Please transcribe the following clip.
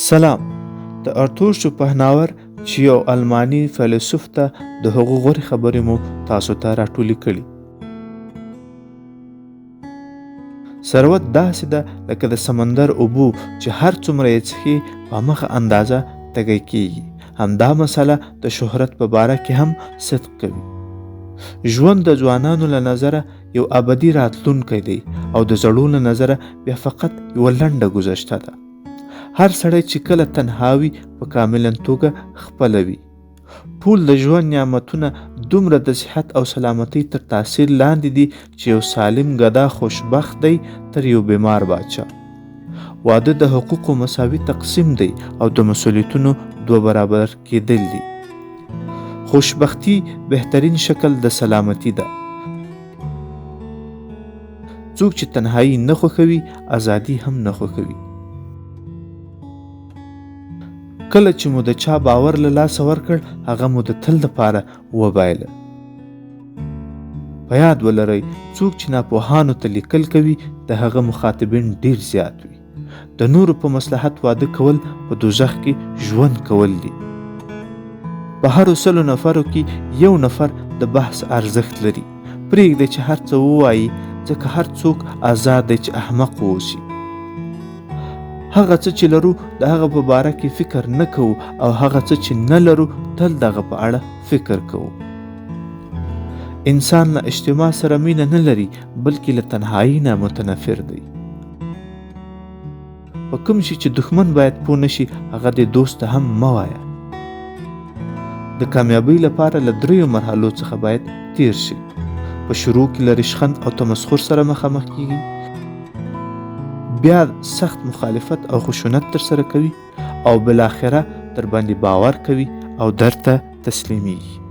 سلام! د ارتور شوپنهاور چې یو الماني فیلسوف ته د هغو غوره خبرې مو تاسو ته راټولې کړي. ثروت داسې ده لکه د سمندر اوبو چې هر څومره یې څښې په همغه اندازه تږی کیږي. همدا مسله د شهرت په باره کې هم صدق کوي. ژوند د ځوانانو له نظره یو ابدي راتلونکی دی او د زړو له نظره بیا فقط یوه لنډه ګذشته ده. هر سړی چې کله تنها وي په کاملا توګه خپله وي. ټول د ژوند نعمتونه دومره د صحت او سلامتۍ تر تاثیر لاندې دي چې یو سالم ګدا خوشبخت دی تر یو بیمار باچا. واده د حقوقو مساوي تقسیم دی او د مسولیتونو دوه برابر کېدل دي. خوشبختي بهترین شکل د سلامتي ده. څوک چې تنهایی نه خوښوي ازادي هم نه خوښوي. کله چې مو د چا باور له لاسه ورکړ هغه مو د تل لپاره وبایله. په یاد ولرئ څوک چې ناپوهانو ته لیکل کوي د هغه مخاطبین ډیر زیات وي. د نورو په مصلحت واده کول په دوزخ کې ژوند کول دي. په هرو سلو نفرو کې یو نفر د بحث ارزښت لري. پرېږده چې هر څه ووایي ځکه هر څوک ازاد دی چې احمق واوسي. هغه څه چې لرو د هغه په باره کې فکر نه کوو او هغه څه چې نه لرو تل د هغه په اړه فکر کوو. انسان له اجتماع سره مینه نه لري بلکې له تنهایی نه متنفر دی. په کوم شي چې دښمن باید پوه نه شي هغه دې دوست ته هم مه وایه. د کامیابۍ لپاره له دریو مرحلو څخه باید تیر شي. په شروع کې له ریشخند او تمسخر سره مخامخ کیږي، بیا سخت مخالفت او خشونت ترسره کوي او بالاخره در باندې باور کوي او درته تسلیمیږي.